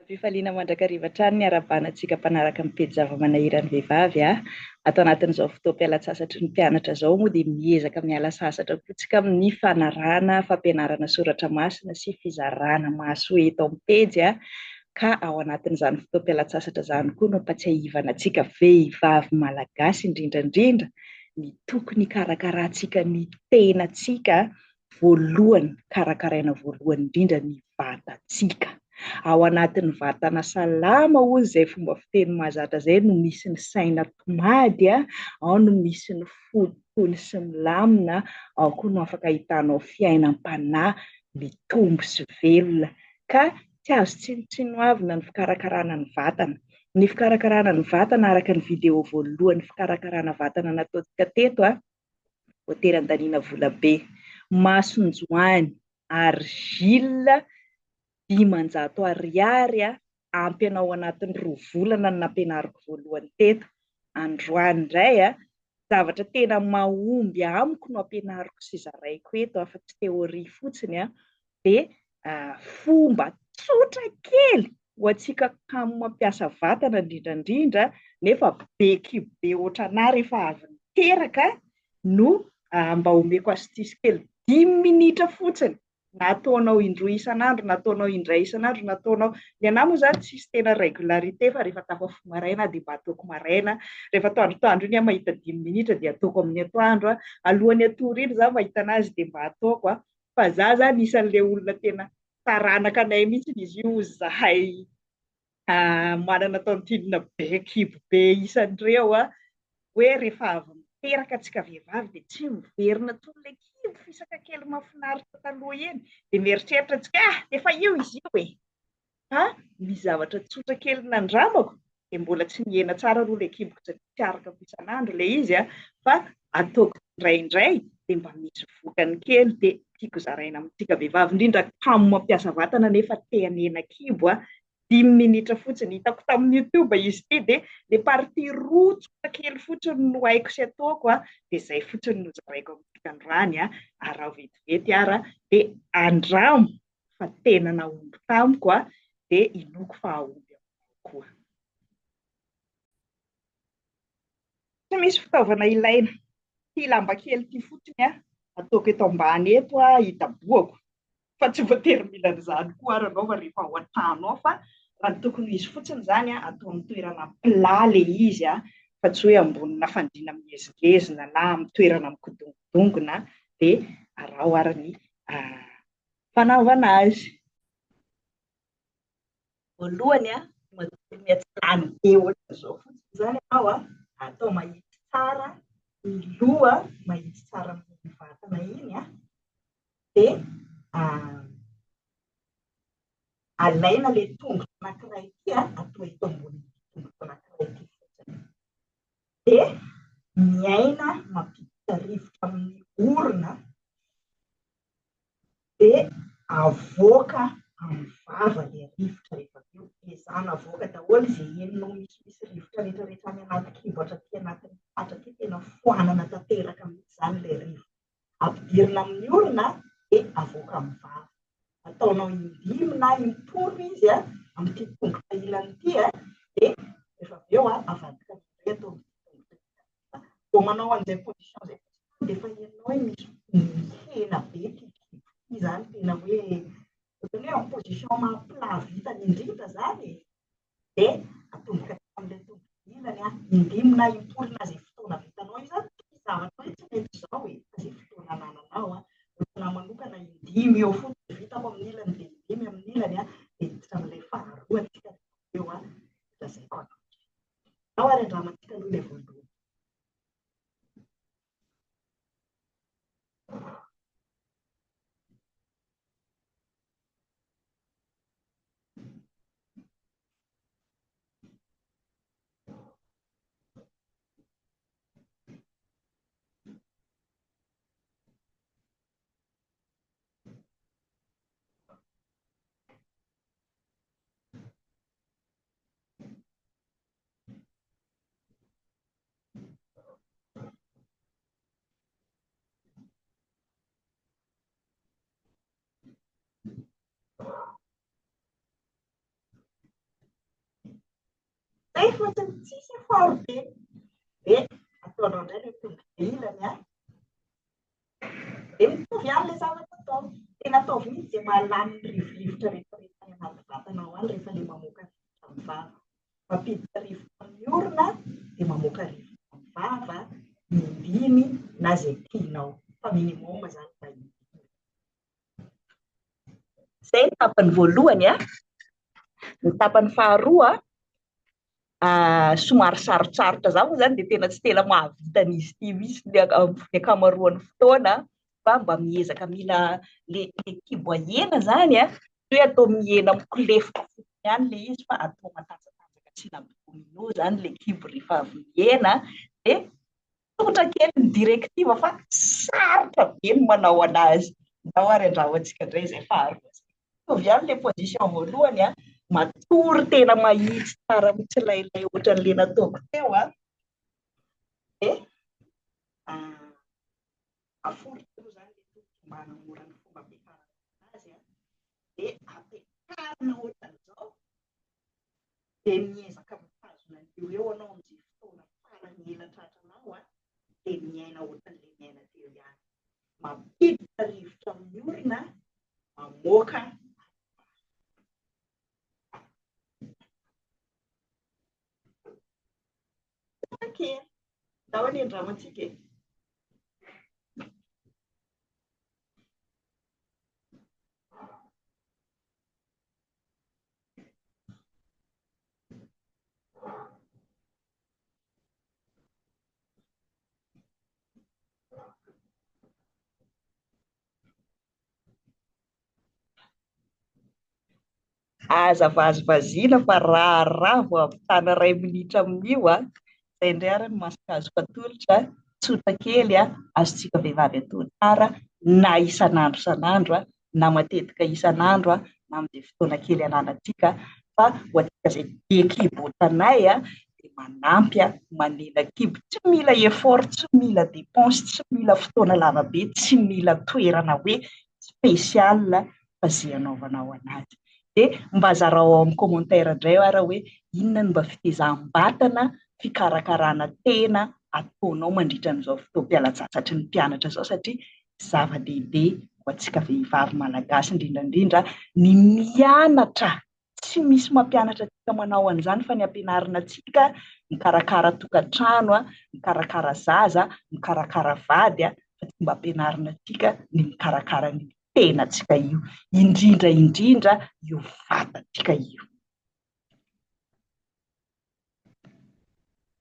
Fifaliana mandrakariva hatrany ny arahabana antsika mpanaraka ny pejy zava-manahiran'ny vehivavy a. Ato anatin'izao fotoam-pialantsasatry ny mpianatra izao moa dia miezaka miala sasatra koa tsika amin'ny fanarahana fampianarana soratra masina sy fizarana mahasoa eto amin'ny pejy a. Ka ao anatin'izany fotoam-pialantsasatra izany koa no ampatsiahivana antsika vehivavy malagasy indrindra indrindra ny tokony hikarakarantsika ny tenantsika voalohany, karakaraina voalohany indrindra ny vatantsika. Ao anatin'ny vatana salama hoy izay fomba fiteny mahazatra izay no misy ny saina tomady, ao no misy ny fo tony sy milamina, ao koa no afaka ahitanao fiainam-panahy mitombo sy velona. Ka tsy azo tsinontsinoavina ny fikarakarana ny vatana. Ny fikarakarana ny vatana araka ny vidéo voalohany fikarakarana vatana nataontsika teto, voatery andaniana vola be. Masonjoany, argile, 500 ariary ampy anao anatin'ny 2 volana no nampianariko voalohany teto. Androany indray, zavatra tena mahomby amiko no ampianariko sy zaraiko eto fa tsy théorie fotsiny dia fomba tsotra kely ho antsika kamo mampiasa vatana indrindra indrindra nefa be kibo be ohatran'ahy rehefa avy niteraka no mba omeko astuce kely dimy minitra fotsiny na ataonao indroa isan'andro na ataonao indray isan'andro na ataonao ny anah moa izany tsisy tena régularité fa rehefa tafafoha maraina aho dia mba ataoko maraina rehefa atoandrotoandro iny aho mahita dimy minitra dia ataoko amin'ny atoandro alohan'ny hatory iny izaho mahita an'azy dia mba ataoko fa za zany isan'le olona tena taranaka anay mihitsy izy io ozy zahay manana tantine be kibo be isan'ireo a hoe rehefa avy miteraka antsika vehivavy dia tsy miverina intsony ilay kibo fisaka kely mahafinaritra taloha iny dia mieritreritra antsika ah efa io izy io e! Fa misy zavatra tsotra kely nandramako dia mbola tsy nihena tsara aloha ilay kiboko satria tsy arakako isan'andro ilay izy fa ataoko indraindray dia mba misy vokany kely dia tiako zaraina amintsika vehivavy indrindra kamo mampiasa vatana nefa te hanena kibo dimy minitra fotsiny hitako tamin'ny youtube izy ity dia ilay partie roa tsotra kely fotsiny no haiko sy ataoko dia izay fotsiny no zaraiko amintsika androany araho vetivety ara dia andramo fa tena nahomby tamiko a, dia inoako fa hahomby aminao koa. Tsy misy fitaovana ilaina. Ity lamba kely ity fotsiny a, ataoko eto ambany eto a, hidabohako. Fa tsy voatery mila an'izany koa ary ianao fa rehefa ao an-trano ao fa raha ny tokony ho izy fotsiny izany a, atao amin'ny toerana plat ilay izy a, fa tsy hoe ambonina fandriana mihezingezina na amin'ny toerana mikodongodongona dia araho ary ny fanaovana azy. Voalohany, matory miatsilany be ohatran'izao fotsiny izany ianao, atao mahitsy tsara ny loha, mahitsy tsara amin'ny vatana iny, dia alaina ilay tongotra anankiray ity, atao eto ambonin'ity tongotra anankiray ity fotsiny. Dia miaina mampiditra rivotra amin'ny orona. dia avoaka amin'ny vava ilay rivotra rehefa avy eo. Ezahana avoaka daholo izay henonao misimisy rivotra rehetra rehetra any anaty kibo hatraty anatin'ny tratra aty, tena foanana tanteraka mihitsy izany ilay rivotra. Ampidirina amin'ny orona dia avoaka amin'ny vava. Ataonao in-dimy na im-polo izy amin'ity tongotra ilany ity dia rehefa avy eo avadika indray atao amin'ity tongotra ity. Vao manao an'izay position izay fotsiny dia efa henonao hoe misy mihena be ity kibo ity izany, tena hoe ohatran'ny hoe en position maha plat vitany indrindra izany e! Dia atomboka amin'ilay tongotra ilany an, in-dimy na im-polo na izay fotoana vitanao io izany, tsy misy zavatra hoe tsy mety izao e, fa izay fotoana anananao an, ohatranà manokana in-dimy eo fotsiny vitako amin'ny ilany dia in-dimy amin'ny ilany an, dia hiditra amin'ilay faharoa antsika rehefa avy eo an, lazaiko anao. Ao ary andramantsika aloha ilay voalohany. fotsiny, tsisy effort be. Dia ataonao indray ilay tongotra ilany an. Dia mitovy ihany ilay zavatra atao. Tena ataovy mihitsy izay mahalany ny rivorivotra rehetra rehetra any anaty vatanao any rehefa ilay mamoaka rivotra amin'ny vava. Mampiditra rivotra amin'ny orona dia mamoaka rivotra amin'ny vava, in-dimy na izay tianao. Fa minimum izany mba in-dimy. Izay ny tapany voalohany an. Ny tapany faharoa somary sarotsarotra. Za moa izany dia tena tsy tena mahavita an'izy ity mihitsy ny ankamaroan'ny fotoana fa mba miezaka mila le kibo ahena izany an, tsy hoe atao mihena mikolefoka fotsiny ihany ilay izy fa atao matanjatanjaka tsy abdominaux izany ilay kibo rehefa avy mihena dia Tsotra kely ny directive fa sarotra be ny manao anazy. Ndao ary andramantsika indray izay faharoa izay. Mitovy ihany ilay position voalohany an, matory tena mahitsy tsara mitsilailay ohatran'ilay nataoko teo an, dia aforitra aloha izany ilay tongotra mba hanamora ny fomba ampiakarana anazy an, dia ampiakarina ohatran'izao. dia miezaka mitazona an'io eo anao amin'izay fotoana farany ela tratranao an, dia miaina ohatran'ilay niaina teo ihany. Mampiditra rivotra amin'ny orona, mamoaka Tsara kely. Ndao anie andramantsika e. Aza vazivaziana fa raharaha vao hampitana iray minitra amin'io a! Izay indray ary ny masaka azoko atolotra, tsotra kely a, azontsika vehivavy atao tsara na isan'andro isan'andro na matetika isan'andro na amin'izay fotoana kely ananantsika fa ho antsika izay be kibo ohatranay dia manampy manena kibo, tsy mila effort, tsy mila dépense, tsy mila fotoana lava be, tsy mila toerana hoe spécial fa izay anaovanao anazy. Dia mba zarao ao amin'ny commentaire indray ara hoe inona no mba fitezam-batana, fikarakarana tena ataonao mandritra an'izao fotoam-pialantsasatry ny mpianatra izao satria zava-dehibe ho antsika vehivavy malagasy indrindra indrindra ny mianatra, tsy misy mampianatra antsika manao an'izany fa ny ampianarina antsika mikarakara tokantrano, mikarakara zaza, mikarakara vady fa tsy mba ampianarina antsika ny mikarakara ny tenantsika io, indrindra indrindra io vatantsika io.